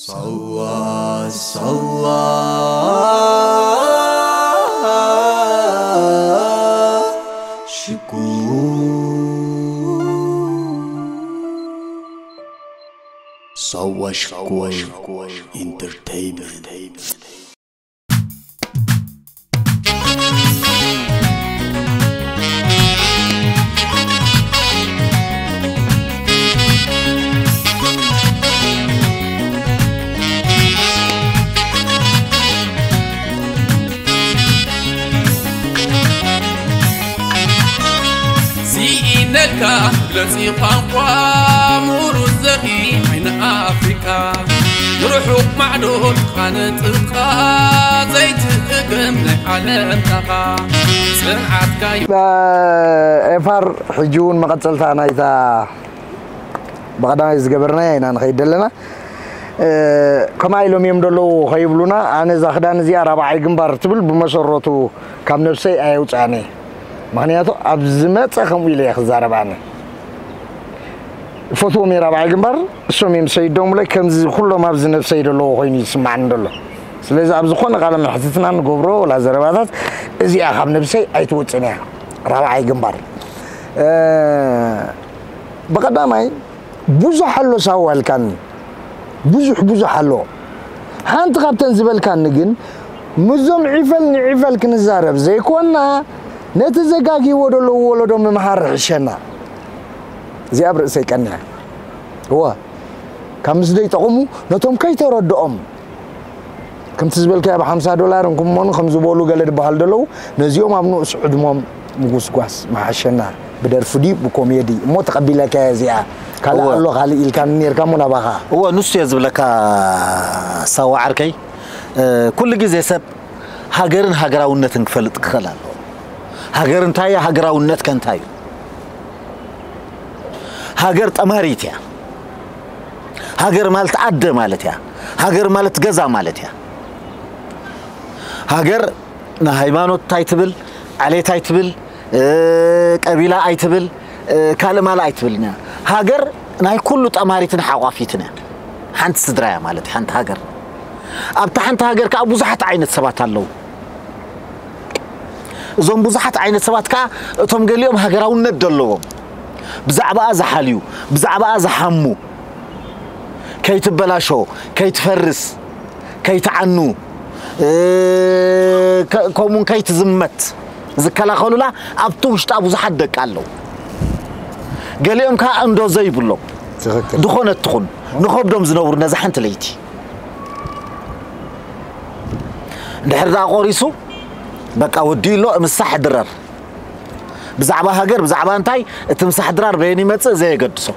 ሳዋ ሳዋ ሽኮር ሳዋ ሽኮር ኢንተርቴይንመንት። ሲኢነልካ ግለፂ ቋንቋ ምሩፅ ዘርኢ ዓይኒ ኣፍሪቃ ንርሑቕ ማዕዶ ጥቓ ንጥቃ ዘይትእገም ናይ ዓለም ታኻ ጽንዓትካ እዩ። ኤፋር ሕጂ እውን መቐፀልታ ናይታ ብቐዳማይ ዝገበርናያ ኢና ንኸይድ ዘለና። ከምኣ ኢሎም እዮም ደለዉ ከይብሉና፣ ኣነ እዛ ክዳን እዚኣ ራብዓይ ግንባር ትብል ብመሰረቱ ካብ ነብሰይ ኣየውፅኣን እየ። ምኽንያቱ ኣብ ዝመፀ ከምኡ ኢለ እየ ክዛረብ ኣነ። እፈትዎም እየ ራብዓይ ግንባር፣ እሶም እዮም ዝሰይዶምለይ። ከምዚ ኩሎም ኣብዚ ነብሰይ ደለዎ ኮይኑ እዩ ዝስማዓኒ ደሎ። ስለዚ ኣብ ዝኾነ ቃለ መሕትትና ንገብሮ ወላ ዘረባታት እዚኣ ካብ ነብሰይ ኣይትወፅን እያ። ራብዓይ ግንባር ብቐዳማይ ብዙሕ ኣሎ ሳዋ ኣልካኒ፣ ብዙሕ ብዙሕ ኣሎ። ሓንቲ ካብተን ዝበልካኒ ግን ምስዞም ዒፈል ንዒፈል ክንዛረብ ዘይኮና ነቲ ዘጋጊዎ ደለዉ ወለዶ ምምሃር ይሕሸና። እዚኣ ኣብ ርእሰይ ቀኒዓ። እወ ካብ ምስ ደይጠቕሙ ነቶም ከይተረድኦም ከምቲ ዝበልካዮ ብ ሓምሳ ዶላር እንኩሞን ከም ዝበሉ ገለ ድበሃል ደለዉ ነዚኦም ኣብ ንኡስ ዕድሞም ምጉስጓስ መሓሸና ብደርፊ ድዩ ብኮሜዲ እሞ ተቐቢለካያ እዚኣ ካልእ እወ። ኣሎ ካልእ ኢልካ ነርካ እሞ ናባኻ እወ ንሱ እየ ዝብለካ ሳዋ ዓርከይ ኩሉ ግዜ ሰብ ሃገርን ሃገራውነትን ክፈልጥ ክኽእል ኣለዎ። ሃገር እንታይ እያ? ሃገራውነት ከ እንታይ እዩ? ሃገር ጠማሪት እያ። ሃገር ማለት ኣደ ማለት እያ። ሃገር ማለት ገዛ ማለት እያ። ሃገር ንሃይማኖት ኣይትብል፣ ዓሌት ኣይትብል፣ ቀቢላ ኣይትብል፣ ካልእ ማልእ ኣይትብልን እያ። ሃገር ናይ ኩሉ ጠማሪትን ሓቋፊትን እያ። ሓንቲ ስድራ እያ ማለት ሓንቲ ሃገር። ኣብታ ሓንቲ ሃገር ከዓ ብዙሓት ዓይነት ሰባት ኣለዉ። እዞም ብዙሓት ዓይነት ሰባት ከዓ እቶም ገሊኦም ሃገራውነት ዘለዎም ብዛዕባኣ ዝሓልዩ ብዛዕባኣ ዝሓሙ ከይትበላሾ ከይትፈርስ ከይትዓኑ ከምኡን ከይትዝመት ዝከላኸሉላ ኣብቲ ውሽጣ ብዙሓት ደቂ ኣለዉ። ገሊኦም ከዓ እንዶ ዘይብሎም ዝኾነት ትኹን ንኸብዶም ዝነብሩ ነዛ ሓንቲ ለይቲ እንድሕር ደኣ ቆሪሱ በቃ ወዲኡ ኣሎ ምሳሕ ድረር ብዛዕባ ሃገር ብዛዕባ እንታይ እቲ ምሳሕ ድራር በየን ይመፅእ ዘየገድሶ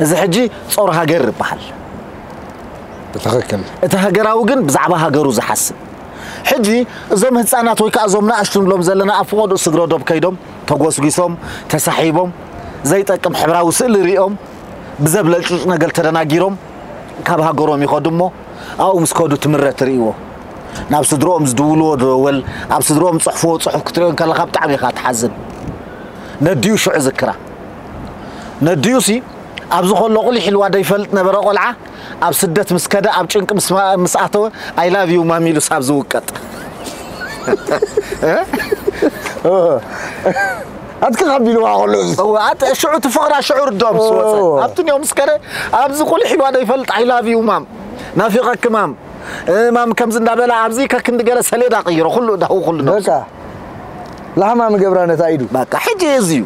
እዚ ሕጂ ፆር ሃገር ይበሃል ብትኽክል እቲ ሃገራዊ ግን ብዛዕባ ሃገሩ ዝሓስብ ሕጂ እዞም ህፃናት ወይ ከዓ እዞም ንኣሽቱ ንብሎም ዘለና ኣብ ፍቐድኡ ስግረ ዶብ ከይዶም ተጎስጒሶም ተሳሒቦም ዘይጠቅም ሕብራዊ ስእሊ ሪኦም ብዘብለጭልጭ ነገር ተደናጊሮም ካብ ሃገሮም ይኸዱ እሞ ኣብኡ ምስ ከዱ ትምረ ትርእይዎ ናብ ስድርኦም ዝድውልዎ ደወል ኣብ ስድርኦም ዝፅሕፍዎ ፅሑፍ ክትሪኦ እንከለኻ ብጣዕሚ ኢኻ ትሓዝን ነዲኡ ሽዑ ዝክራ ነዲኡ ሲ ኣብዚ ከሎ ቁሊሕ ኢልዋ ደይፈልጥ ነበረ ቆልዓ ኣብ ስደት ምስ ከደ ኣብ ጭንቂ ምስ ኣተወ I love you mom ኢሉስ ኣብ ዝውቀጥ ኣትክ ካብ ኢልዋ ከሎ እዚ እወ ኣት ሽዑ እቲ ፍቕራ ሽዑ ርድኦም ምስ ወፀ እወ። ኣብቲ ኒኦ ምስ ከደ ኣብዚ ቁሊሕ ኢልዋ ደይፈልጥ I love you mom ናፊቐኪ ማም ማም ከምዚ እንዳበላ ኣብዚ ከክንዲ ገለ ሰሌዳ ቀይሮ ኩሉ እዳሁ ኩሉ ነብሱ በቃ ላሕማ ምገብራ ነታ ኢዱ በቃ ሕጂ እዚ እዩ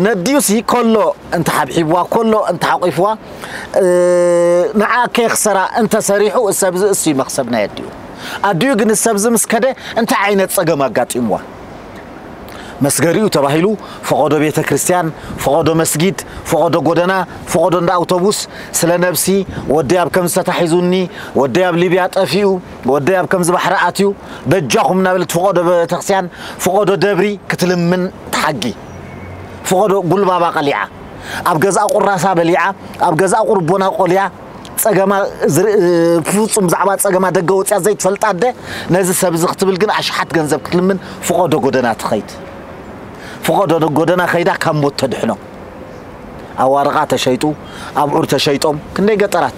ነዲዩሲ ከሎ እንተሓብሒብዋ ከሎ እንተሓቂፍዋ ንዓ ከየኽሰራ እንተሰሪሑ እሰብዚ እሱ እዩ መኽሰብ ናይ ኣዲኡ ኣዲኡ ግን እሰብዚ ምስ ከደ እንታይ ዓይነት ጸገም ኣጋጢምዋ መስገሪኡ ተባሂሉ ፈቐዶ ቤተ ክርስቲያን፣ ፈቐዶ መስጊድ፣ ፈቐዶ ጎደና፣ ፈቐዶ እንዳ ኣውቶቡስ፣ ስለ ነብሲ፣ ወደይ ኣብ ከምዚ ተታሒዙኒ፣ ወደይ ኣብ ሊብያ ጠፊኡ፣ ወደይ ኣብ ከምዚ ባሕሪ ኣትዩ፣ በጃኹም እናበለት ፈቐዶ ቤተክርስትያን፣ ፈቐዶ ደብሪ ክትልምን ትሓጊ። ፈቐዶ ጉልባባ ቀሊዓ፣ ኣብ ገዝኣ ቁራሳ በሊዓ፣ ኣብ ገዝኣ ቁርቦና ቆልያ፣ ጸገማ ዝር- ፍጹም ብዛዕባ ጸገማ ደገ ወጽያ ዘይትፈልጥ ኣደ ነዚ ሰብ እዚ ክትብል ግን ኣሽሓት ገንዘብ ክትልምን ፍቖዶ ጎደና ትኸይድ ፍቖዶ ጎደና ኸይዳ ካብ ሞት ተድሕኖ ኣዋርቓ ተሸይጡ ኣብዑር ተሸይጦም ክንደይ ገጠራት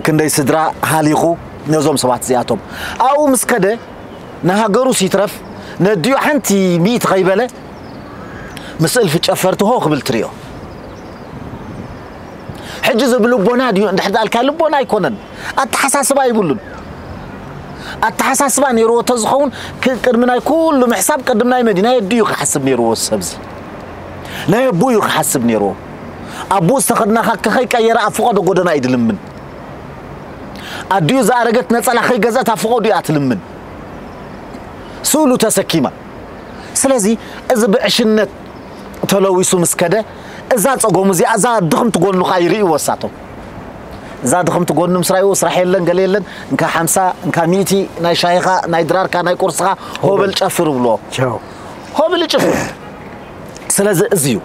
ክንደይ ስድራ ሃሊኹ ነዞም ሰባት እዚኣቶም። ኣብኡ ምስ ከደ ንሃገሩስ ይትረፍ ነዲኡ ሓንቲ ሚእቲ ከይበለ ምስ እልፊ ጨፈርቲ ሆ ክብል ትሪኦ። ሕጂ እዚ ብልቦና ድዩ እንድሕር ዳልካ ልቦና ኣይኮነን፣ ኣተሓሳስባ ይብሉን። ኣተሓሳስባ ነይርዎ ተዝኸውን ክ- ቅድሚ ናይ ኩሉ ምሕሳብ ቅድሚ ናይ መዲ ናይ ኣዲኡ ክሓስብ ነይርዎ። ሰብዚ ናይ ኣቦኡ እዩ ክሓስብ ነይርዎ። ኣቦኡ ዝተኸድናኻ ከኸይቀየረ ኣብ ፍቐዶ ጎደና እዩ ድልምን። ኣዲኡ ዝኣረገት ነጸላ ከይገዘት ኣብ ፍቐዱ እያ ትልምን። ስእሉ ተሰኪማ። ስለዚ እዚ ብዕሽነት ተለዊሱ ምስ ከደ እዛ ጸጎሙ እዚኣ እዛ ድኽምቲ ጎኑ ኸዓ ይርእይዎ እሳቶም። እዛ ድኽምቲ ጎኑ ምስ ራእይዎ ስራሕ የለን ገለ የለን፣ እንካ ሓምሳ እንካ ሚእቲ ናይ ሻሂኻ ናይ ድራርካ ናይ ቁርስኻ ሆበል ጨፍር ብልዎ። ቻው። ሆብል ይጭፍር። ስለዚ እዚ እዩ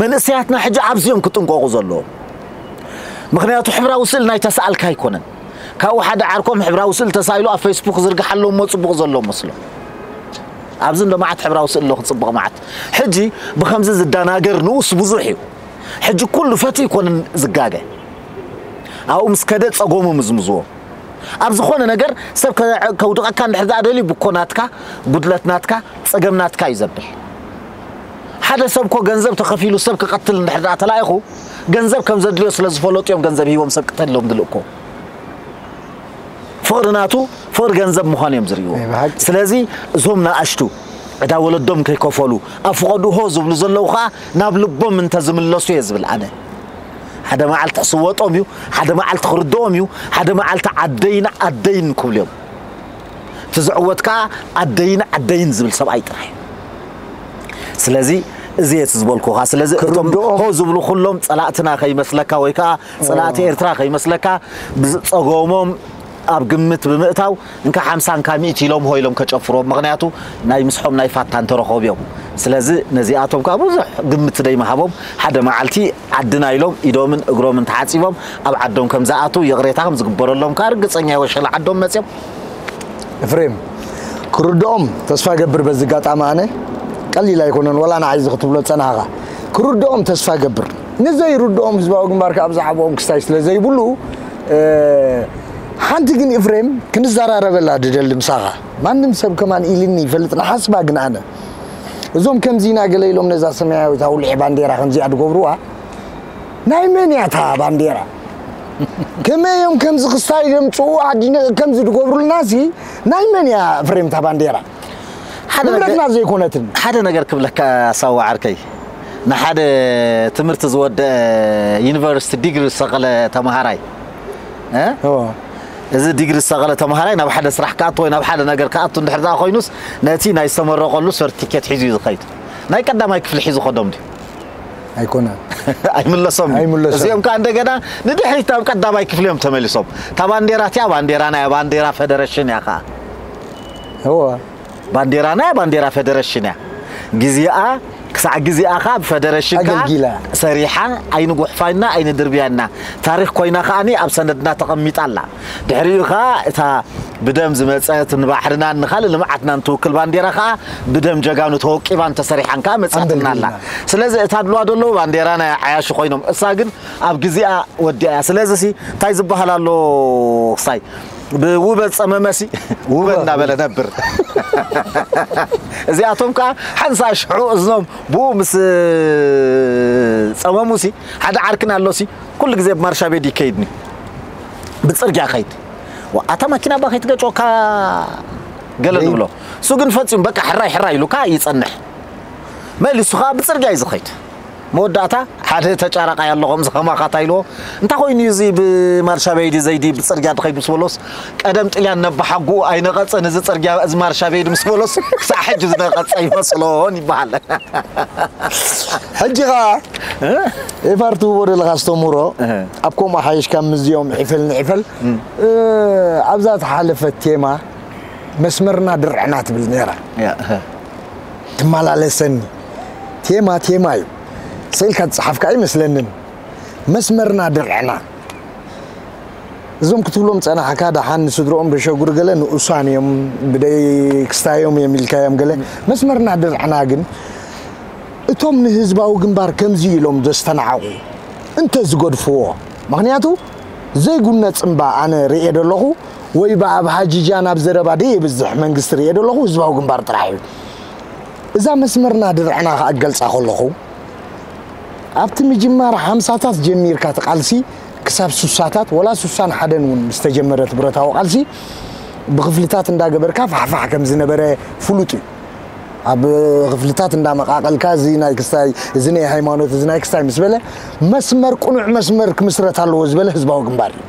መንእሰያትና ሕጂ ኣብዚኦም ክጥንቀቑ ዘለዎ። ምኽንያቱ ሕብራዊ ስእል ናይ ተሰኣልካ ኣይኮነን። ካብኡ ሓደ ዓርኮም ሕብራዊ ስእል ተሳኢሉ ኣብ ፌስቡክ ዝርግሓሎም እሞ ጽቡቕ ዘሎ መስሎ። ኣብዚ እንዶ መዓት ሕብራዊ ስእል ኣሎ ክጽብቕ መዓት። ሕጂ ብኸምዚ ዝደናገር ንኡስ ብዙሕ እዩ። ሕጂ ኩሉ ፈትዩ ኣይኮነን ዝጋገ። ኣብኡ ምስ ከደ ጸጎሙ ምዝምዝዎ። ኣብ ዝኾነ ነገር ሰብ ከ- ከውድቐካ እንድሕር ደኣ ደልዩ ብኮ ናትካ፣ ጉድለት ናትካ፣ ጸገም ናትካ እዩ ዘብል። ሓደ ሰብ እኮ ገንዘብ ተኸፊሉ ሰብ ክቐትል እንድሕር ደኣ ተላኢኹ ገንዘብ ከም ዘድልዮ ስለ ዝፈለጡ እዮም ገንዘብ ሂቦም ሰብ ቅተሎም ድልእኮ። ፍቕሪ ናቱ ፍቕሪ ገንዘብ ምዃኑ እዮም ዝርእይዎ። ናይ ብሓቂ። ስለዚ እዞም ንኣሽቱ ዕዳ ወለዶም ከይከፈሉ ኣብ ፍቐዱ ሆ ዝብሉ ዘለዉ ኸዓ ናብ ልቦም እንተዝምለሱ እየ ዝብል ኣነ። ሓደ መዓልቲ ክስወጦም እዩ፣ ሓደ መዓልቲ ክርድኦም እዩ፣ ሓደ መዓልቲ ዓደይን ዓደይን ክብሉ እዮም። እቲ ዝዕወት ከዓ ዓደይን ዓደይን ዝብል ሰብኣይ ጥራሕ እዩ። ስለዚ እዚ እየ እቲ ዝበልኩኻ። ስለዚ እቶም ክርድኦም ሆ ዝብሉ ኩሎም ጸላእትና ከይመስለካ ወይ ከዓ ጸላእቲ ኤርትራ ከይመስለካ ብዝጸገሞም ኣብ ግምት ብምእታው እንካ ሓምሳ እንካ ሚእቲ ኢሎም ሆ ኢሎም ከጨፍርዎም። ምኽንያቱ ናይ ምስሖም ናይ ፋታ እንተረኸቡ እዮም። ስለዚ ነዚኣቶም ከዓ ብዙሕ ግምት ደይምሃቦም ሓደ መዓልቲ ዓድና ኢሎም ኢዶምን እግሮምን ተሓጺቦም ኣብ ዓዶም ከም ዝኣትዉ ይቕሬታ ከም ዝግበረሎም ከዓ ርግጸኛ እየ። ወሸላ ዓዶም መጺኦም። ኤፍሬም ክርድኦም ተስፋ ገብር። በዚ ኣጋጣሚ ኣነ ቀሊል ኣይኮነን ወላ ንዓይ እዚ ክትብሎ ጸናኻ ክርድኦም ተስፋ ገብር። ንዘይርድኦም ህዝባዊ ግንባር ካብ ዝሓብኦም ክስታይ ስለ ዘይብሉ እ፣ ሓንቲ ግን ኤፍሬም ክንዘራረበላ ድደሊ ምሳኻ። ማንም ሰብ ከማን ኢልኒ ይፈልጥ ንሓስባ ግን ኣነ እዞም ከምዚ ኢና ገለ ኢሎም ነዛ ሰማያዊት ኣውሊዕ ባንዴራ ከምዚኣ ድገብርዋ ናይ መን እያ እታ ባንዴራ? ከመይ እዮም ከምዚ ክስታይ ዘምፅኡ ዓዲ ነ- ከምዚ ድገብሩልና ሲ ናይ መን እያ ኤፍሬም እታ ባንዴራ? ሓደ ነገር- ንብረትና ዘይኮነትን ሓደ ነገር ክብለካ ሳዋ ዓርከይ፣ ንሓደ ትምህርቲ ዝወደአ ዩኒቨርሲቲ ዲግሪ ዝሰቐለ ተምሃራይ እ? እዎ። እዚ ዲግሪ ዝሰቐለ ተምሃራይ ናብ ሓደ ስራሕ ክኣቱ ወይ ናብ ሓደ ነገር ክኣቱ እንድሕር ደኣ ኮይኑስ ነቲ ናይ ዝተመረቐሉ ሰርቲፊኬት ሒዙ እዩ ዝኸይድ። ናይ ቀዳማይ ክፍሊ ሒዙ ከዶም ድዩ? ኣይኮነን። ኣይምለሶም እዩ። ኣይምለሶም። እዚኦም ከዓ እንደገና ንድሕሪት ናብ ቀዳማይ ክፍሊ እዮም ተመሊሶም። እታ ባንዴራ እቲኣ ባንዴራና እያ፣ ባንዴራ ፌደሬሽን እያ ከዓ። እዎ። ባንዴራና እያ፣ ባንዴራ ፌደሬሽን እያ። ግዜኣ ክሳዕ ግዜኣ ከዓ ብፌደሬሽን ከዓ ኣገልጊላ። ሰሪሓ ኣይንጉሕፋና ኣይንድርብያና ታሪኽ ኮይና ከዓኒ ኣብ ሰነድና ተቐሚጣ ኣላ። ድሕሪኡ ከዓ እታ ብደም ዝመፀት ንባሕርናን ንኻልእ ልምዓትናን ትውክል ባንዴራ ከዓ ብደም ጀጋኑ ተወቂባን ተሰሪሓን ከዓ መፅያትና ኣላ። ኣገልጊላ። ስለዚ እታ ድልዋ ዘለዉ ባንዴራ ናይ ዓያሹ ኮይኖም እሳ ግን ኣብ ግዜኣ ወዲኣ እያ። ስለዚ ሲ እንታይ ዝበሃል ኣሎ ክሳይ ብውበ ጸመመሲ ውበ እናበለ ነብር። እዚኣቶም ከዓ ሓንሳ ሽዑ እዝኖም ብኡ ምስ ጸመሙሲ ሓደ ዓርክን ኣሎሲ ኩሉ ግዜ ብማርሻ ቤድ ይከይድኒ ብፅርግያ ከይድ። ዋ፣ ኣታ ማኪና ባ ከይትገጭወካ ገለ ንብሎ። እሱ ግን ፈጺሙ በቃ ሕራይ ሕራይ ኢሉካ ይጸንሕ። መሊሱ ከዓ ብፅርግያ እዩ ዝኸይድ። መወዳእታ ሓደ ተጫራቃይ ኣሎ ከምዚ ከማኻ እንታይ ኢልዎ፣ እንታይ ኮይኑ እዩ እዚ ብማርሻ ቤድ ዘይዲ ብፅርግያ ትኸይድ ምስ በሎስ፣ ቀደም ጥልያን ነባሓጉኡ ኣይነቐፀን እዚ ፅርግያ እዚ ማርሻ ቤድ ምስ በሎስ ክሳዕ ሕጂ ዝነቐፀ ይመስሎን ይበሃል። ሕጂ ኸዓ ኤፋር ትህቦ ዘለኻ ኣስተምህሮ ኣብ ከምኡ ሓይሽ ካብ ምዚኦም ዕፈል ንዕፈል ኣብዛ ተሓለፈት ቴማ መስመርና ድርዕና ትብል ነይራ። ትመላለሰኒ። ቴማ ቴማ እዩ። ስኢልካ ዝፀሓፍካ ኣይመስለንን። መስመርና ድርዕና እዞም ክትብሎም ፀናሕካ ደሓን ንስድርኦም በሸጉር ገለ ንኡሳን እዮም ብደይ ክስታዮም እዮም ኢልካዮም ገለ መስመርና ድርዕና ግን እቶም ንህዝባዊ ግንባር ከምዚ ኢሎም ዘስተናዕቑ እንተዝገድፍዎ ምኽንያቱ ዘይጉነጽ እምባ ኣነ ርእየ ደለኹ፣ ወይ ብኣብሃ ጅጃ ናብ ዘረባ ደየብዝሕ መንግስቲ ርእየ ደለኹ፣ ህዝባዊ ግንባር ጥራሕ እዩ። እዛ መስመርና ድርዕና ከኣ ክገልጻ ከለኹ፣ ኣብቲ ምጅማር ሓምሳታት ጀሚርካ እቲ ቃልሲ ክሳብ ሱሳታት ወላ ሱሳን ሓደን እውን ዝተጀመረ እቲ ብረታዊ ቃልሲ ብክፍልታት እንዳገበርካ ፋሕፋሕ ከም ዝነበረ ፍሉጥ እዩ። ኣብ ክፍልታት እንዳመቃቀልካ እዚ ናይ ክስታይ፣ እዚ ናይ ሃይማኖት፣ እዚ ናይ ክስታይ ምስ በለ መስመር፣ ቅኑዕ መስመር ክምስረት ኣለዎ ዝበለ ህዝባዊ ግንባር እዩ።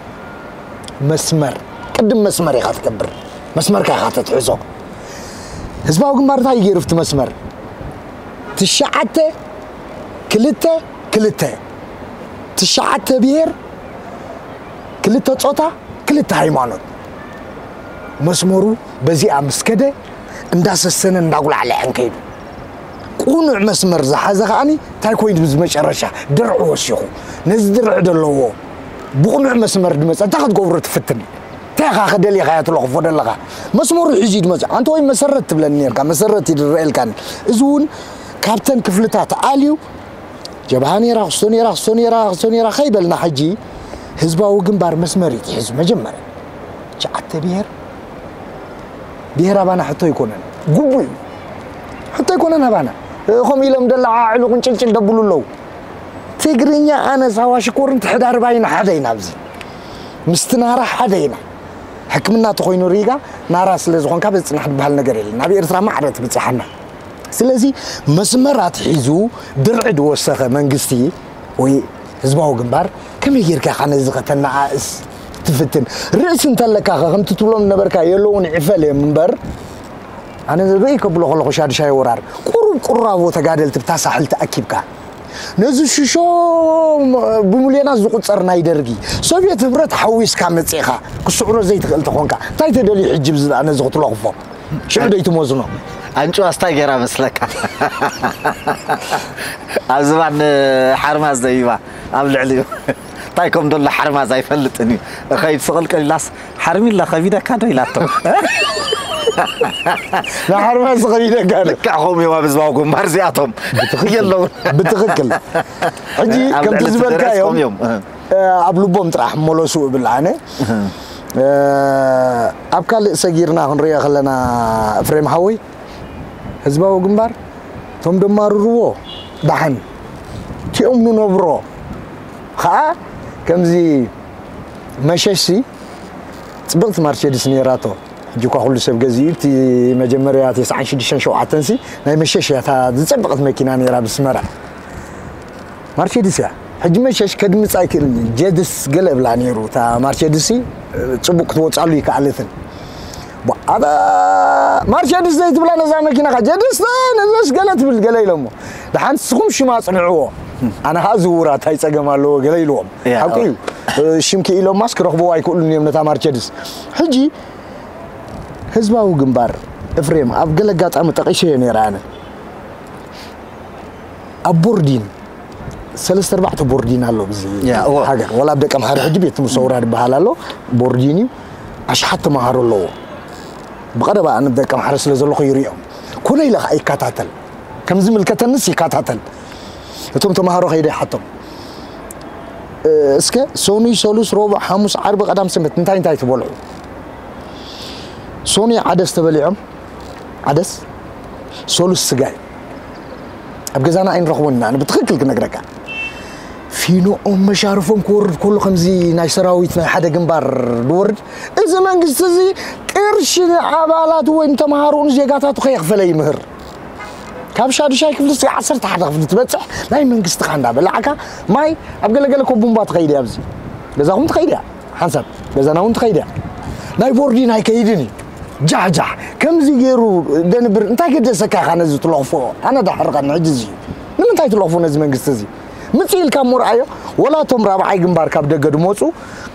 መስመር፣ ቅድም መስመር ኢኻ ትገብር፣ መስመርካ ኢኻ ተትሕዞ። ህዝባዊ ግንባር እንታይ ገይሩ ኣብቲ መስመር? ትሽዓተ ክልተ ክልተ፣ ትሽዓተ ብሄር፣ ክልተ ጾታ፣ ክልተ ሃይማኖት። መስመሩ በዚኣ ምስ ከደ እንዳሰሰነ እንዳጉላዕለዐን ከይዱ። ቅኑዕ መስመር ዝሓዘ ከኣኒ እንታይ ኮይኑ ብዝመጨረሻ ድርዒ ወሲኹ፣ ነዚ ድርዒ ደለዎ ብቕኑዕ መስመር ድመጸ እንታይ ክትገብሮ ትፍትን? እንታይ ኢኻ ከደሊኻያ ትለኽፎ ደለኻ? መስመሩ ሒዙ ድመጽ ኣንተ ወይ መሰረት ትብለኒ ነርካ፣ መሰረት ይድረኤልካን። እዚ እውን ካብተን ክፍልታት ኣልዩ ጀብሃ ነይራ፣ ክስቶ ነይራ፣ ክስቶ ነይራ፣ ክስቶ ነይራ ከይበልና ሕጂ ህዝባዊ ግንባር መስመር እዩ ትሒዙ። መጀመርያ ትሽዓተ ብሄር፣ ብሄር ኣባና ሕቶ ኣይኮነን፣ ግቡእ እዩ። ሕቶ ኣይኮነን ኣባና። ከምኡ ኢሎም ደለዓዕሉ ቅንጭልጭል ደብሉ ኣለዉ። ትግርኛ ኣነ ሳዋ ሽኮርን ትሕዳር ባይና ሓደ ኢና ኣብዚ። ምስቲ ናራ ሓደ ኢና። ሕክምና ተኾይኑ ሪጋ ናራ ስለ ዝኾንካ በዚ ጽናሕ ዝበሃል ነገር የለን። ናብ ኤርትራ ማዕረ ትብጽሓና። ስለዚ መስመር ኣትሒዙ ድርዒ ዝወሰኸ መንግስቲ ወይ ህዝባዊ ግንባር ከመይ ጌርካ ኢኻ ነዚ ከተነኣእስ ትፍትን? ርእሲ እንተለካ ኸ ከምቲ ትብሎም ነበርካ የለውን ዕፈል እዮም እምበር ኣነ ርእይ ከብሎ ከለኹ ሻድሻይ ወራር ቁሩብ ቁራቦ ተጋደልቲ ብታ ሳሕል ተኣኪብካ ነዚ ሽሾ ብሙልዮናት ዝቁጸር ናይ ደርጊ ሶቪየት ህብረት ሓዊስካ መጺእኻ ክስዕሮ ዘይትኽእል ተኾንካ እንታይ ተደልዩ ሕጂ ብዚ ነዚ ክትለኽፎ? ሽዑ ዶ ይትመዝኖ? ኣንጭዋስ እንታይ ገይራ መስለካ? ኣብ ዝባን ሓርማዝ ደይባ ኣብ ልዕሊኡ እንታይ ከም ዘሎ ሓርማዝ ኣይፈልጥን እዩ። ከይድ ስቕልቅል ኢላስ ሓርሚላ ከቢደካ ዶ ኢላቶ። ንሓርማዝ ከቢደካ ዶ? ልክዕ ከምኡ እዮም ኣብ ህዝባዊ ግንባር እዚኣቶም። ብትኽክል። የለውን። ብትኽክል። ሕጂ ኣብ ከምቲ ልዕሊ ዝበልካዮም፣ ትግራይ እዮም። ኣብ ልቦም ጥራሕ መለሱ እብል ኣነ። ኣብ ካልእ ሰጊርና ክንሪኦ ከለና፣ እፍሬም ሓወይ፣ ህዝባዊ ግንባር እቶም ደማርርዎ ደሓን፣ እቲኦም ንነብሮ ኸኣ ከምዚ መሸሽ ጽብቕቲ ማርቸዲስ ነይራቶ። ሕጂ እኳ ኩሉ ሰብ ገዚኡ፣ እቲ መጀመርያ ተስዓን ሽዱሽተን ሸውዓተን ሲ ናይ መሸሽ እያ፣ እታ ዝጸበቐት መኪና ነይራ ብስመራ። ማርቸዲስ እያ። ሕጂ መሸሽ ከድምጽ ኣይክእልን እዩ። ጀድስ ገለ እብላ ነይሩ። እታ ማርቸዲስ ሲ ጽቡቕ ክትወጻሉ ይከኣለትን። ቧ-፣ ኣታ ማርቸዲስ ዘይትብላ ነዛ መኪናኻ፣ ጀድስ ነዘስ ገለ ትብል ገለ ኢሎሞ። ደሓን ንስኹም ሽማ ጽንዕዎ። ኣነ ኸኣ ዝውራ እንታይ ጸገም ኣለዎ ገለ ኢልዎም። ያ፣ ሓቁ እዩ። ሽም ክኢሎም ማስ ክረኽብዎ ኣይክእሉን እዮም ነታ ማርቸዲስ። ሕጂ ህዝባዊ ግንባር፣ እፍሬም፣ ኣብ ገለ ኣጋጣሚ ጠቒሰዮ ነይረ ኣነ። ኣብ ቦርዲን፣ ሰለስተ ኣርባዕተ ቦርዲን ኣሎ ብዚ ያ፣ እወ። ሃገር። ወላ ኣብ ደቀምሓረ ሕጂ ቤት ትምህርቲ ሰውራ ዝበሃል ኣሎ፣ ቦርዲን እዩ። ኣሽሓት ተምሃሮ ኣለዎ። ብቐረባ ኣነ ኣብ ደቀምሓረ ስለ ዘለኹ ይሪኦም። ኮነ ኢለ ኸኣ ይከታተል። ከም ዝምልከተንስ ይከታተል። እቶም ተምሃሮ ከይደ ይሓቶም። እ፣ እስከ ሰኑይ፣ ሰሉስ፣ ረቡዕ፣ ሓሙስ፣ ዓርቢ፣ ቀዳም፣ ሰንበት እንታይ እንታይ ትበልዑ? ሰኑይ ዓደስ ተበሊዖም፣ ዓደስ፣ ሰሉስ ስጋ እዩ። ኣብ ገዛና ኣይንረኽቦን ኢና፣ ኣነ ብትኽክል ክነግረካ። ፊኖኦም መሻርፎም ክወርድ ከሎ ከምዚ ናይ ሰራዊት ናይ ሓደ ግንባር ዝወርድ፣ እዚ መንግስቲ እዚ ቅርሺ ንኣባላቱ ወይ ንተምሃሮኡ ንዜጋታቱ ከየኽፈለ ይምህር። ካብ ሻዱሻይ ክፍሊ እስከ ዓሰርተ ሓደ ክፍሊ ትበጽሕ ናይ መንግስትኻ እንዳበላዕካ ማይ ኣብ ገለገለ እኮ ቡምባ ትኸይድ እያ፣ ኣብዚ ገዛኹም ትኸይድ እያ፣ ሓንሳብ ገዛና እውን ትኸይድ እያ። ናይ ቦርዲን ኣይከይድን እዩ። ጃሕጃሕ ከምዚ ገይሩ ደንብር እንታይ ገደሰካ ኢኻ ነዚ ትለኽፎ? ኣነ ዳሕርቐኒ ሕጂ እዚ እዩ። ንምንታይ ትለኽፎ ነዚ መንግስቲ እዚ? ምጽእ ኢልካ እሞ ረኣዮ። ወላ እቶም ራብዓይ ግንባር ካብ ደገ ድመጹ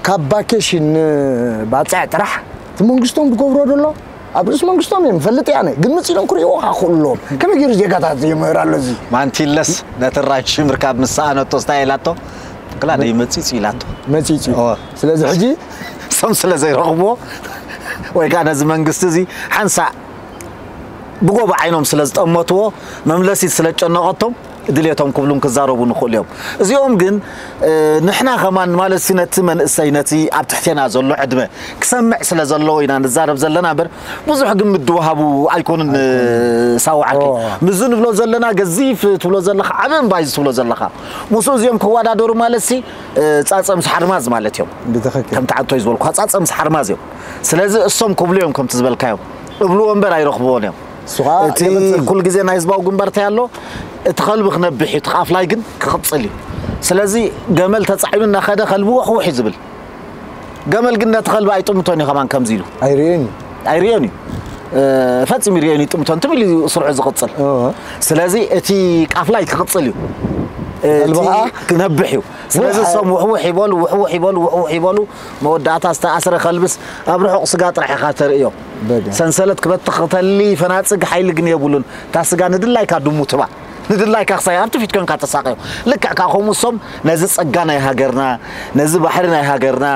ካብ ቫኬሽን ንባጽዕ ጥራሕ እቲ መንግስቶም ዝገብሮ ዘሎ ኣብ ርእሲ መንግስቶም እዮም ፈልጥ ያነ ግን ምጽእ ኢሎም ክርእይዎ ክኽእሉ ኣለዎም። ከመይ ገይሩ ዜጋታት የምህር ኣሎ እዚ? ማንቲለስ ነቲ ራንሺ ምርካብ ምስ ሰኣነቶ እንታይ ኢላቶ? ክላ ደይ መጺጽ ኢላቶ። መጺጽ እዩ። ኦ። ስለዚ ሕጂ እሶም ስለ ዘይረኽብዎ ወይ ከዓ ነዚ መንግስቲ እዚ ሓንሳእ ብጎቦ ዓይኖም ስለ ዝጠመትዎ መምለሲት ስለ ዝጨነቐቶም ድሌቶም ክብሉን ክዛረቡ ንኽእሉ እዮም። እዚኦም ግን ንሕና ከማን ማለት ነቲ መንእሰይ ነቲ ኣብ ትሕቴና ዘሎ ዕድመ ክሰምዕ ስለ ዘለዎ ኢና ንዛረብ ዘለና እምበር ብዙሕ ግን ምድውሃቡ ኣይኮኑን። ሳውዓኪ ምዚ ንብሎ ዘለና ገዚፍ ትብሎ ዘለኻ ዓብ እምባይ ትብሎ ዘለኻ ምስኡ እዚኦም ክወዳደሩ ማለት ሲ ጻጸ ምስ ሓርማዝ ማለት እዮም። ብትኽክል ከምቲ ዓንቶይ ዝበልኩ ጻጸ ምስ ሓርማዝ እዮም። ስለዚ እሶም ክብሉ እዮም ከምቲ ዝበልካዮም እብልዎ እምበር ኣይረኽብዎን እዮም። እቲ ኩል ግዜ ናይ ህዝባዊ ግንባር እንታይ ኣሎ እቲ ከልቢ ክነብሕ እዩ እቲ ቃፍላይ ግን ክቕጽል እዩ። ስለዚ ገመል ተጻዒኑ እናኸደ ከልቢ ውሕውሕ እዩ ዝብል። ገመል ግን ነቲ ከልቢ ኣይጥምቶን እዩ ከማን ከምዚ ኢሉ ኣይርእዮን እዩ። ኣይርእዮን እዩ። ፈጺሙ ይርእዮን ይጥምቶን ትብል እዩ ስርሑ ዝቕጽል። ስለዚ እቲ ቃፍላይ ክቕጽል እዩ። እቲ ክነብሕ እዩ። ስለዚ እሶም ውሕውሕ ይበሉ ውሕውሕ ይበሉ ውሕውሕ ይበሉ መወዳእታ ዝተኣስረ ከልብስ ኣብ ርሑቕ ስጋ ጥራሕ ኢኻ ተርእዮ። ሰንሰለት ክበትኽ ክተሊ ፈናጽግ ሓይሊ ግን የብሉን። እታ ስጋ ንድላይካ ድሙ ትባ ንድላይካ ክሳይ ኣብቲ ፊት ኮንካ ተሳቀዮ። ልክዕ ከዓ ከምኡ እሶም ነዚ ጸጋ ናይ ሃገርና ነዚ ባሕሪ ናይ ሃገርና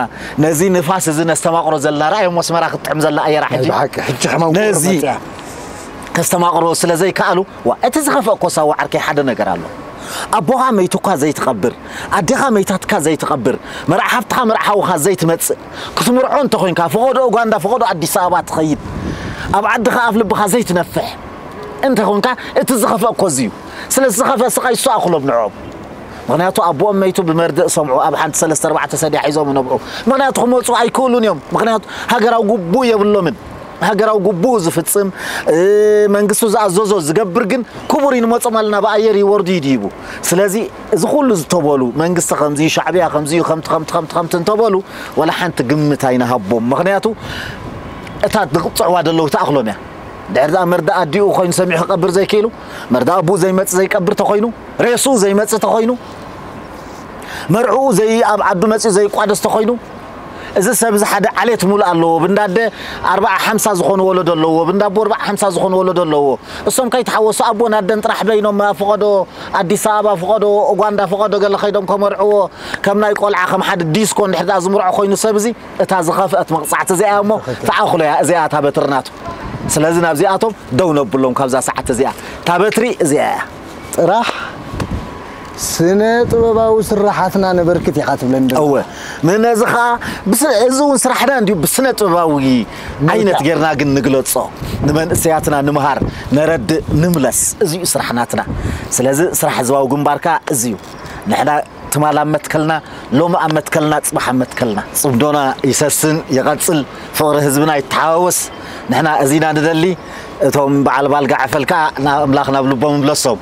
ነዚ ንፋስ እዚ ነስተማቕሮ ዘለና ረኣዮም ኣስመራ ክትጥዕም ዘላ ኣየራ ሕጂ ነዚ ከስተማቕሮ ስለ ዘይከኣሉ ዋ እቲ ዝኸፍአ ኮሳዋ ዓርከይ ሓደ ነገር ኣሎ። ኣቦኻ መይቱካ ዘይትቐብር ኣዴኻ መይታትካ ዘይትቐብር መርዓ ሓፍትኻ መርዓ ሓውኻ ዘይትመጽእ ክትምርዖ እንተኾይንካ ፈቐዶ ኡጋንዳ ፈቐዶ ኣዲስ ኣበባ ትኸይድ ኣብ ዓድኻ ኣፍ ልብኻ ዘይትነፍሕ እንተኾንካ እቲ ዝኸፍአ ኮዚ እዩ። ስለዚ ዝኸፍአ ስቓይ እሱ ኣኽሎም ንዕኦም ምኽንያቱ ኣቦኦም መይቱ ብመርድእ ሰምዑ ኣብ ሓንቲ ሰለስተ ኣርባዕተ ሰድያ ሒዞም ይነብዑ። ምኽንያቱ ክመፁ ኣይክእሉን እዮም። ምኽንያቱ ሃገራዊ ግቡእ የብሎምን። ሃገራዊ ግቡእ ዝፍፅም መንግስቱ ዝኣዘዞ ዝገብር ግን ክቡር እዩ ንመፆም ኣለና ብኣየር ይወርዱ ይድይቡ። ስለዚ እዚ ኩሉ ዝተበሉ መንግስቲ ከምዚ ሻዕብያ ከምዚ ከምቲ ከምቲ ከምቲ ከምቲ እንተበሉ ወላ ሓንቲ ግምት ኣይንሃቦም። ምኽንያቱ እታ ዝቕፅዕዋ ዘለዉ ትኣኽሎም እያ። ድሕሪ ዛ መርዳእ ኣዲኡ ኮይኑ ሰሚዑ ክቐብር ዘይክእሉ መርዳእ ኣቡኡ ዘይመጽእ ዘይቀብር ተኾይኑ ሬስኡ ዘይመጽእ ተኾይኑ መርዕኡ ዘይ ኣብ ዓዱ መጽኡ ዘይቋደስ ተኾይኑ እዚ ሰብ እዚ ሓደ ዓሌት ሙሉእ ኣለዎ ብንዳደ ኣርባዓ ሓምሳ ዝኾኑ ወለዶ ኣለዎ ብንዳቦ ኣርባዓ ሓምሳ ዝኾኑ ወለዶ ኣለዎ እሶም ከይተሓወሱ ኣቦ ናደን ጥራሕ በይኖም ፈቐዶ ኣዲስ ኣበባ ፈቐዶ ኡጋንዳ ፈቐዶ ገለ ከይዶም ከመርዕዎ ከም ናይ ቆልዓ ከም ሓደ ዲስኮ እንድሕር ዝምርዖ ኮይኑ ሰብ እዚ እታ ዝኸፍአት መቕጻዕቲ እዚኣ እሞ ትኣኽሎ እያ እዚኣ እታ በትሪ ናቱ። ስለዚ ናብዚኣቶም ደው ነብሎም ካብዛ ሰዓት እዚኣ እታ በትሪ እዚኣ እያ። ጥራሕ ስነ ጥበባዊ ስራሓትና ነበርክት ኢኻ ትብለኒ ዘለኻ። እወ ነዚ ኸዓ እዚ እውን ስራሕና እንዲዩ ብስነ ጥበባዊ ዓይነት ጌርና ግን ንግለጾ ንመንእሰያትና ንምሃር ነረድእ ንምለስ እዚዩ ስራሕ ናትና። ስለዚ ስራሕ ህዝባዊ ግንባር ከዓ እዚዩ ንሕና ትማል ኣብ መትከልና ሎሚ ኣብ መትከልና ፅባሕ ኣብ መትከልና። ፅምዶና ይሰስን ይቐፅል ፍቕሪ ህዝብና ይተሓዋወስ ንሕና እዚና ንደሊ እቶም በዓል ባልጋ ዓፈል ከዓ ናብ ኣምላኽ ናብ ልቦም ይምለሶም።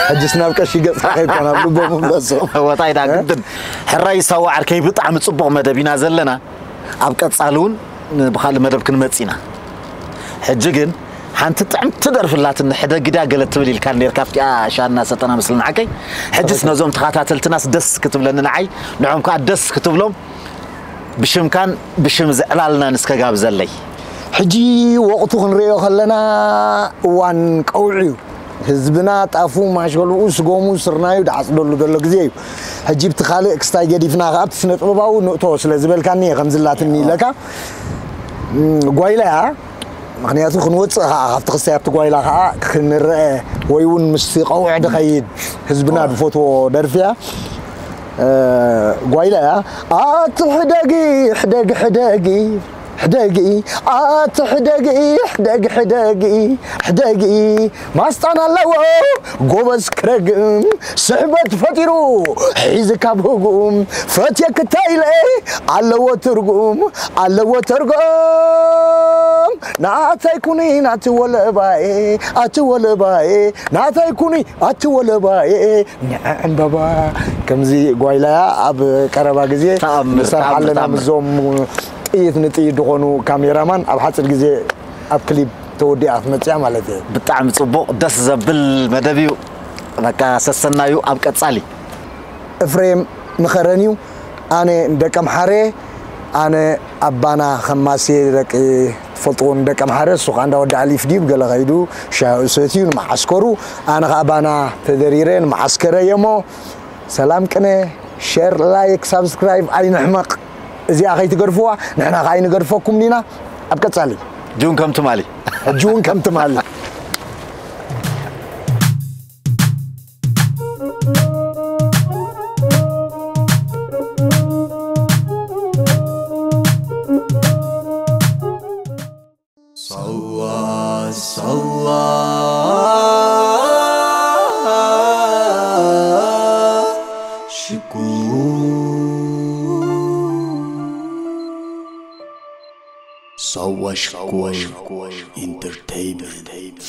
ሕጅስ ናብ ቀሺ ገፅካ ከይድካ ናብ ልቦም ይምለሶም። ወጣይዳ ግድን ሕራይ ይሳዋ ዓርከይ ብጣዕሚ ፅቡቕ መደብ ኢና ዘለና ኣብ ቀፃሊ እውን ብካልእ መደብ ክንመፅ ኢና። ሕጂ ግን ሓንቲ ጥዕምቲ ደርፊ ኣላትኒ ሕደጊ ድያ ገለ ትብል ኢልካ ኔርካ ኣብቲኣ ሻሂ እናሰተና መስለኒ ዓርከይ። ሕጅስ ነዞም ተኸታተልትናስ ደስ ክትብለኒ ንዓይ ንዖም ከዓ ደስ ክትብሎም ብሽምካን ብሽም እዚ ዕላልናን እስከ ጋብዘለይ። ሕጂ ወቕቱ ክንርእዮ ከለና እዋን ቀውዒ እዩ። ህዝብና ጣፉ ማሸልኡ ስጎሙ ስርናዩ ድዓፅደሉ ዘሎ ግዜ እዩ። ሕጂ ብቲ ካልእ ክስታይ ገዲፍና ከዓ ኣብቲ ስነ ጥበባዊ ንእቶ ስለ ዝበልካኒ እየ ከምዚ ኣላትኒ ኢለካ። ጓይላ እያ ምኽንያቱ ክንወፅእ ከዓ ካብቲ ክስታይ ኣብቲ ጓይላ ከዓ ክንረአ ወይ እውን ምስቲ ቀውዒ ድኸይድ ህዝብና ድፈትዎ ደርፊ እያ። ጓይላ እያ። ኣቲ ሕደጊ ሕደጊ ሕደጊ ሕደጊ ኣቲ ሕደጊ ሕደጊ ሕደጊ ሕደጊ ማስጣን ኣለዎ ጎበዝ ክረግም ስሕበት ፈጢሩ ሒዚ ካብ ህጉም ፈትየክታ ኢለ ኣለዎ ትርጉም ኣለዎ ትርጉም ናተይ ኩኒ ናቲ ወለባኤ ኣቲ ወለባኤ ናተይ ኩኒ ኣቲ ወለባኤ ንዕዕምበባ ከምዚ ጓይላያ ኣብ ቀረባ ግዜ ንሰርሓ ኣለና ምስዞም ጥይት ንጥይት ዝኾኑ ካሜራማን ኣብ ሓፂር ግዜ ኣብ ክሊፕ ተወዲኣ ክትመፅያ ማለት እየ። ብጣዕሚ ፅቡቕ ደስ ዘብል መደብ እዩ። በቃ ሰሰናዩ ኣብ ቀፃሊ። እፍሬም ምኸረን እዩ። ኣነ ደቀምሓረ ኣነ ኣባና ኸማሴ ደቂ ትፈልጥዎ ንደቂ ኣምሓረ እሱ ከዓ እንዳ ወዲ ዓሊፍ ድዩ ብገለ ኸይዱ ሻሂ ሰትዩ ንመዓስከሩ ኣነ ኸዓ ባና ተደሪረ ንመዓስከረ እየ እሞ ሰላም ቅነ ሸር ላይክ ሳብስክራይብ ኣይንሕመቕ እዚኣ ኸይትገድፍዋ ንሕና ኸዓ ኣይንገድፈኩም ዲና ኣብ ቀጻሊ ሕጂ እውን ከም ትማሊ ሕጂ እውን ከም ትማሊ ሳዋ ሽኮር። ሳዋ ሽኮር ኢንተርቴይንመንት።